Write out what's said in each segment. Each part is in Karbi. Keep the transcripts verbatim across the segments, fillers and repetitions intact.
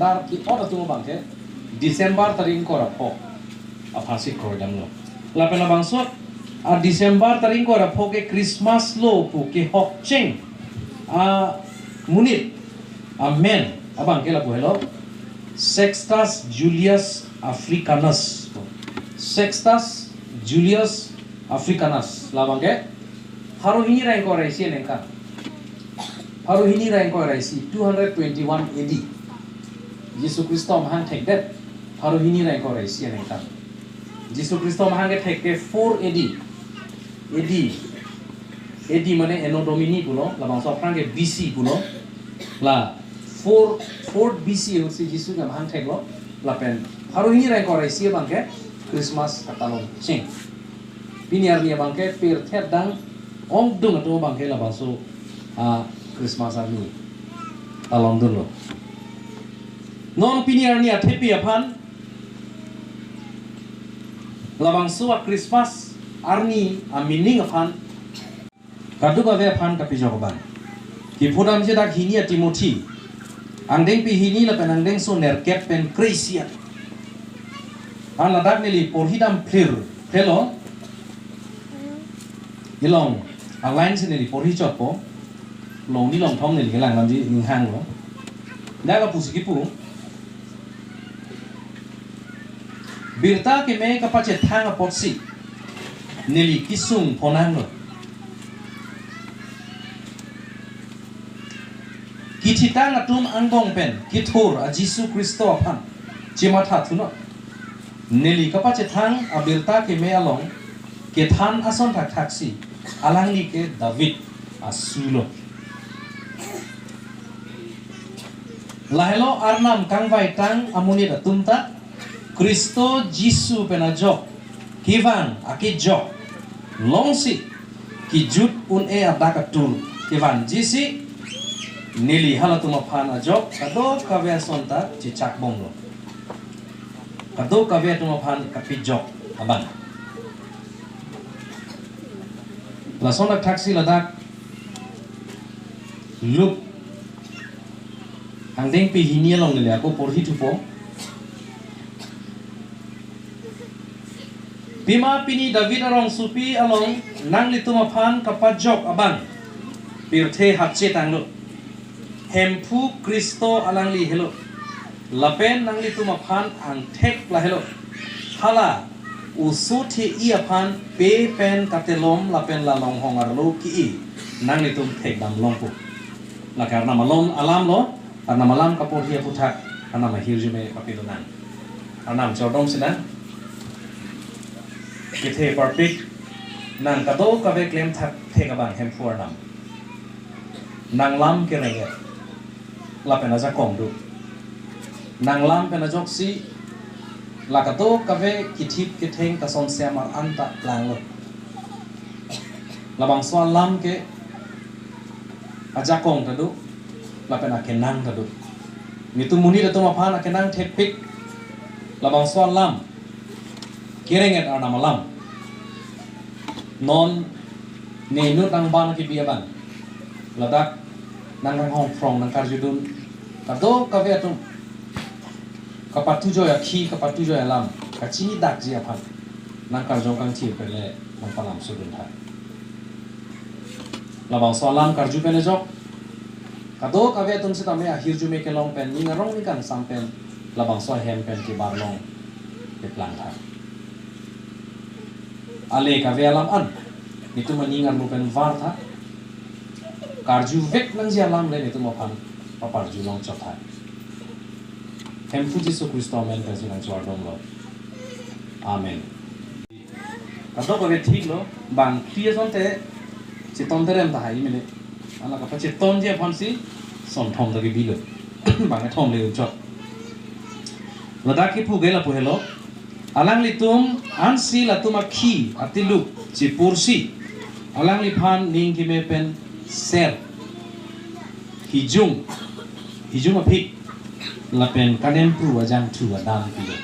Dar ki ot atum abangke December tarik ingkoi ra pho aphansi kordamlo. Lapen labangso a December tarik ingkoi ra pho ke Christmas lo pu kehokcheng amonit amen abangke lapu helo Sextus Julius Africanus. Sextus Julius Africanus labangke pharo hini ra ingkoi ra isi aningkan. Pharo hini ra ingkoi ra isi, two hundred twenty-one A D. Jisu Khristo amahang thekdet pharo hini ra ingkoi ra isi aningkan. Jisu Khristo amahang kethek ke four A D. A D, A D mane Anno Domini pulo, labangso aphrang ke B C pulo. La four, fourth B C ahutsi Jisu ke amahang theklo. Lapen pharo hini ra ingkoi ra isi abangke Christmas katalon cheng. Pini arni abangke pirthe adang ongdung atum abangke labangso a Christmas arni talongdunlo. Non pini arni athepi aphan labangso a Christmas arni a meaning aphan kadokave aphan kapejok abang. Kipudamji dak hini a Timothy angdengpi hini lapen angdengso nerkep pen kre-isi an. An ladak neli porhidam phlir phelo. Ilong a line si neli porhi chotpo. Long ni long thom neli kelang lamji ninghanglo. Dak lapusi kipu. Birta keme kapachethang apotsi neli kesung ponanglo. Kithitang atum angbong pen kethur a Jisu Khristo aphan chematha thunon. Neli kapachethang abirta keme along kethan ason thakthaksi alangli ke David asulo. Lahelo Arnam kangvaitang amonit atum ta Khristo Jisu pen ajok kevang akejok longsi kejut un-e adak atur kevanjisi neli halatum aphan ajok kadokave ason ta chechakbomlo. Kadokave atum aphan kapejok abang. Lason thakthaksi ladak Luke angdengpi hini along neli ako porhi thupo. Pima pini David arongsopi along nanglitum aphan kapajok abang pirthe hatche tanglo. Hemphu Khristo alangli helo. Lapen nanglitum aphan angthek lahelo. Hala oso the-i aphan pe pen katelom lapen la longhong arlo ke-i nanglitum thekdam longpo. Lake Arnam alom alamlo. Arnam alam kaporhi aphuthak Arnam ahirjume papilonang. Arnam chordom sinang. Kethe parpik nang kadokave klemthak thek abang Hemphu Arnam. Nang lam kereng-et lapen ajakong do. Nang lam pen ajoksi la kadokave kethip ketheng kasonse amar-an ta planglo. Labangso alam ke ajakong ta do, lapen akenang ta do. Netum monit atum aphan akenang thekpik labangso alam kereng-et Arnam alam. Non ne inut nang ban kebi abang ladak nang kanghong phrong nang karjudun kadokave atum kapatujoi akhi kapatujoi alam kachinidakji aphan nang karjong kangthir pen le nang palam sudun tha. Labangso alam karju pen ajok kadokave atum sitame ahirjume kelong pen ning arong ning kangsam pen labangso ahem pen kebar long keplang tha. Ale kave alam an netum aning arlo pen var tha. Karjuvek nangji alam le netum aphan paparju long chot tha. Hemphu Jisu Khristo amen pensi nang chordomlo. Amen. Kadokave thiklo, bang thri asonte cheton terem tahai mene. Ala kapachetonji aphansi sonthom ta kebilo. Bang thom le unchot. Ladak kipu ke lapu helo. Alanglitum ansi latum akhi atiluk chipursi alangliphan ning keme pen ser, hijung, hijung aphik lapen kanempru ajangthu adam pilo.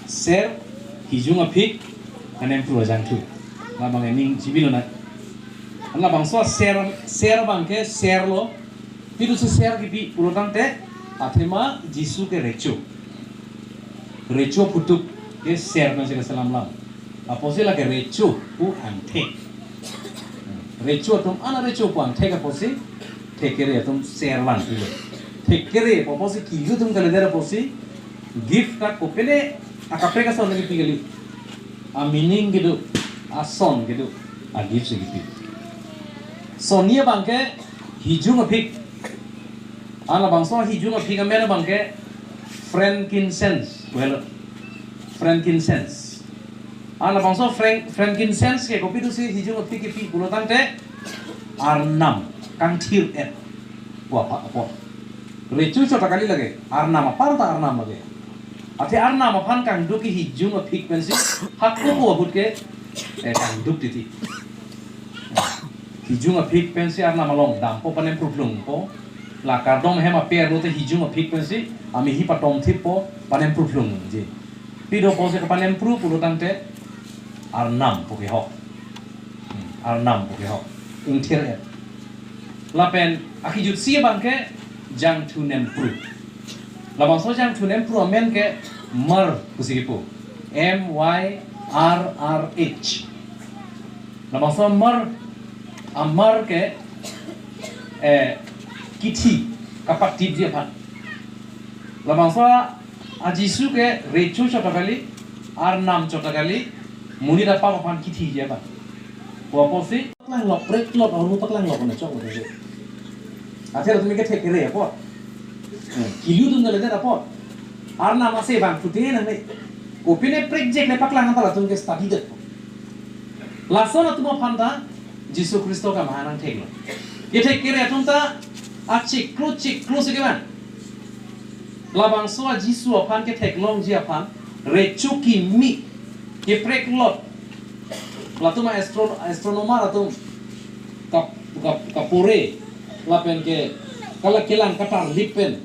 Ser, hijung aphik, kanempru ajangthu. Labang ening chibilo na. Labangso ser, ser abangke serlo. Pitu si ser kipi pulo tangte Athema Jisu ke recho. Recho phutuk ke ser pensi kaselam lam. Apotsi lake recho pu angthek. Recho atum ana recho pu angthek apotsi thekkere atum ser vangthulo. Thekkere pu apotsi kilu atum kalidet apotsi gift ta kopine akaprek ason kipi kali. A meaning kedo, ason kedo, a gift si kipi. Sonni abangke hijung aphik. Halabangso hijung aphik amen abangke frankincense. Well, frankincense. Halabangso frank-, frankincense ke kopi dosi hijung aphik kipi pulo tangte arnam kangthir-et. Wah, apa, apa. Recho chot ta kali lake, arnam apar ta arnam lake. Athe arnam aphan kangduk ke hijung aphik pensi, hako ko ahut ke, eh, kangduk titi. Hijung aphik pensi arnam along dampo, panem pruplungpo. La kardom hem aper lote hijung aphik pensi amehi patom thippo, panem pruplungji. Pi do apotsi kapanem pru pulo tangte arnam pu kehok. Hmm, arnam pu kehok. Ingthir-et. Lapen akejutsi abangke jangthu nempru. Labangso jangthu nempru amen ke myrrh pusi kipu. M Y R R H. Labangso myrrh, a myrrh ke, eh, kithi kapatipji aphan. Labangso a Jisu ke recho chot ta kali, arnam chot ta kali, monit apap aphan kithiji aphan. Pu apotsi paklanglo, preklot, ahormu paklanglo kona chok kona je. Athe latum ke thekkere apot. Hmm, kilu atum kalidet apot. Arnam ase vangthu te nangne. Kopine prekjek le paklang anta latum ke study det. Lason atum aphan ta Jisu Khristo kamahan angtheklo. Kethekkere atum ta achiklo chiklo si kevang. Labangso a Jisu aphan ketheklongji aphan recho kimi, kepreklot, latum a astro-, astronomer atum kap-, kap-, kapore lapen ke kala kelang katarlip pen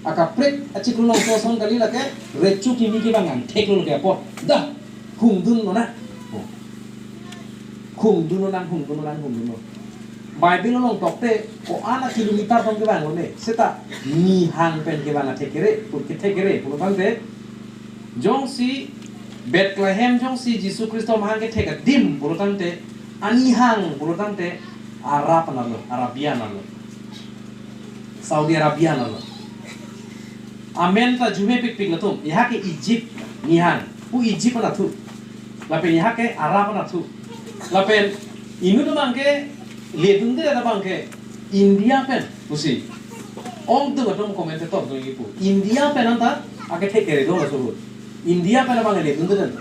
akaprek achiklo alongso ason kali lake recho kimi kevang angtheklo ke apot. Dah, hungdunnon na. Oh. Hungdunnon nang, hungdunnon nang, hungdunnon. Bible along tokte ko-an a kilometer tong kevang lo ne. Seta nihang pen kevang athekkere, pu kethekkere pulo tangte. Jongsi Bethlehem jongsi Jisu Khristo mahang kethek adim pulo tangte, anihang pulo tangte Arab anarlo, Arabia anarlo. Saudi Arabia anarlo. Amen ta jume pikpik latum. Yaha ke Egypt nihang. Pu Egypt anathu. Lapen yaha ke Arab anathu. Lapen inut abangke ledunde abangke India pen pusi. Ongdung atum commentator do kipu. India pen anta akethekkere do laso ahut. India pen abang ledunde.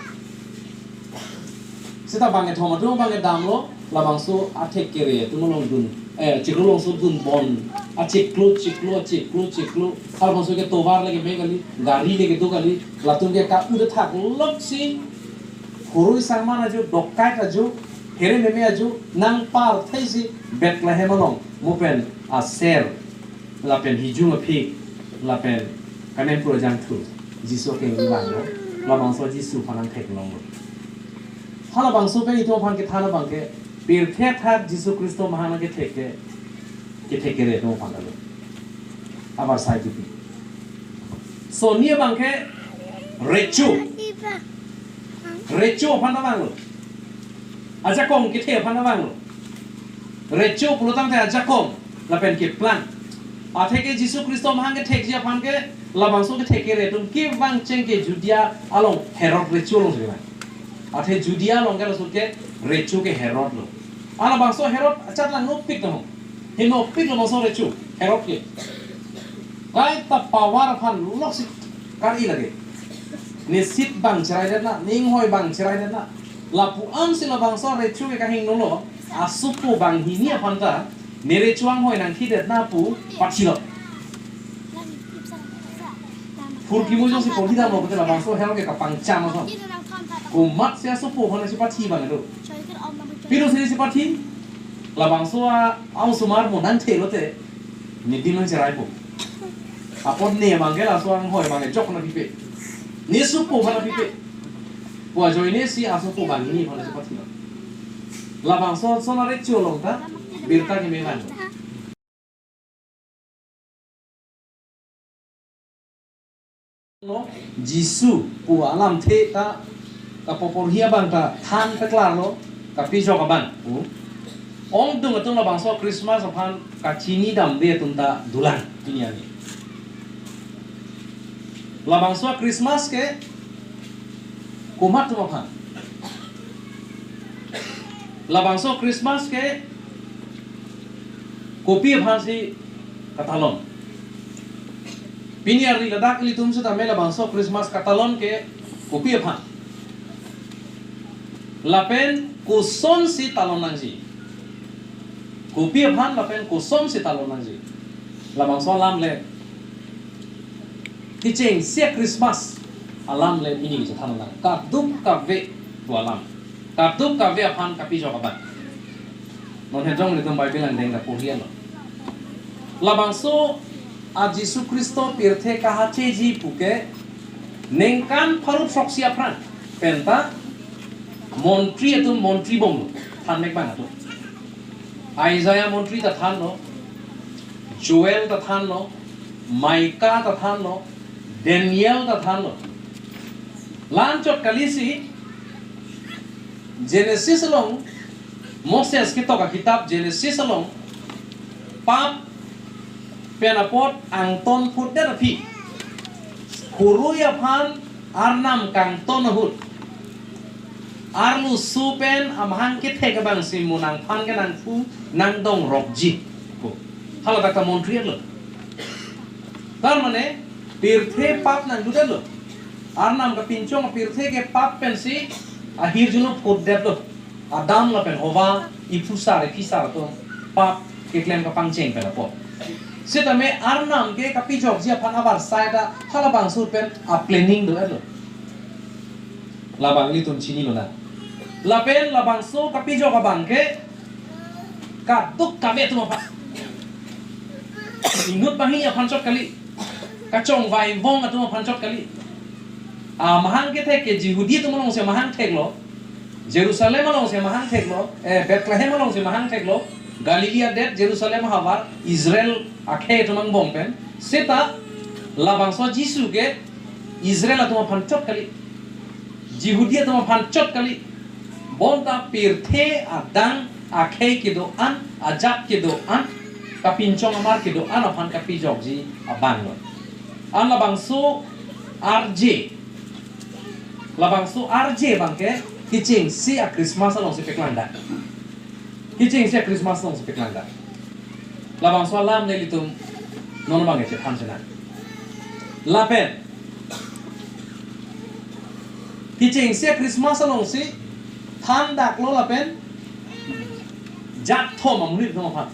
Seta bang kethom atum bang kedamlo, labangso athekkere atum along dun, eh, chiklo alongso dunbom, achiklo, chiklo, achiklo, chiklo, halabangso ke tovar le keme kali, gari le kedo kali, latum ke ka-ut athak loksi, hurui sangman ajo, dokai ajo, here meme ajo, nangparthesi Bethlehem along, mo pen aser, lapen hijung aphik, lapen kanempru ajangthu, Jisu kengji vanglo, labangso Jisu aphan angtheklonglo. Halabangso pen itum aphan kethan abangke, pirthe athak Jisu Khristo mahang kethek ke, kethekkere atum aphan lo. Abar sai kipi. Sonni abangke recho. Recho aphan ta vanglo. Ajakong kethe aphan ta vanglo. Recho pulo tangte ajakong lapen keplang. Atheke Jisu Khristo mahang kethekji aphan ke labangso kethekkere atum kevang cheng ke Judea along Herod recho alongsi kevang. Athe Judea along ke laso ke recho ke Herod lo. Halabangso Herod achat langno pik tamo. Heno pik labangso recho Herod ke. Kaita power aphan loksi kar-i lake. Ne seat bang cheraidetna, ne inghoi bang cheraidetna. Lapu-ansi labangso recho ke kahingnolo, asopo banghini aphan ta, ne recho anghoi nangthidetna pu pathilo. Phurkimo jongsi poli damlo pulote labangso Herod ke kapangcham ason. Komatsi asopo aphan si pathi bang do. Pilo si si pathi. Labangso a-osomar mo nangthelote. Ne dim nangcheraipo. Apot ne abangke laso anghoi abangke jok nangpipe. Ne sopo aphan nangpipe. Pu ajoinesi asopo banghini aphan si pathilo. Labangso ason a recho along ta birta keme vanglo. Jisu pu alamthe ta kapoporhi abang ta than peklarlo, kapejok abang pu. Ongdung atum labangso Christmas aphan kachini damde atum ta dolang pini arni. Labangso Christmas ke komat atum aphan? Labangso Christmas ke kopi aphansi katalon? Pini arni ladak ilitum setame labangso Christmas katalon ke kopi aphan? Lapen kosonsi talon nangji? Kopi aphan lapen kosonsi talon nangji? Labangso alam le kechengsi a-Christmas alam le pini kachethan nang. Kaduk kave pu alam. Kaduk kave aphan kapejok abang. Non hejong ilitum Bible angdeng kaporhi lo. Labangso a-Jisu Khristo pirthe kahacheji puke ningkan pharo throksi aphrang penta montri atum montri bomlo, thanmek abang atum. Isaiah montri ta thanlo, Joel ta thanlo, Micah ta thanlo, Daniel ta thanlo. La-anchot kalisi Genesis along, Moses ketok akitap Genesis along, pap pen apot angton phutdet aphi, khorui aphan Arnam kangton ahut, arloso pen amahang kethek abangsi mo nangphan ke nangphu nangdong rokji pu. Hala dak ta montri lo. Tar mane pirthe pap nangdudetlo. Arnam kapinchong pirthe ke pap pensi ahirjuno phutdetlo. Adam lapen Hova, iphusar iphisar atum pap keklem kapangcheng pen apot. Setame Arnam ke kapejokji aphan avarsai ta halabangso pen a-planning do-etlo. Labang ilitum chinilo na. Lapen labangso kapejok abang ke kaduk kave atum aphan. Inut banghini aphan chot kali. Kachongvai vong atum aphan chot kali. Amahang kethek ke Jihudi atum alongsi amahang theklo. Jerusalem alongsi amahang theklo. Eh, Bethlehem alongsi amahang theklo. Galilee adet, Jerusalem ahavar, Israel akhei atum angbong pen. Seta labangso Jisu ke Israel atum aphan chot kali. Jihudi atum aphan chot kali. Bonta pirthe adang akhei kedo-an, ajat kedo-an, kapinchong amar kedo-an aphan kapejokji abang lo. An labangso arje, labangso arje abang ke kechengsi a-Christmas alongsi peklangdak. Kechengsi a-Christmas alongsi peklangdak. Labangso alam nelitum non abang kechethan chenang. Lapen kechengsi a-Christmas alongsi thandaklo lapen jat thom amonit atum aphan.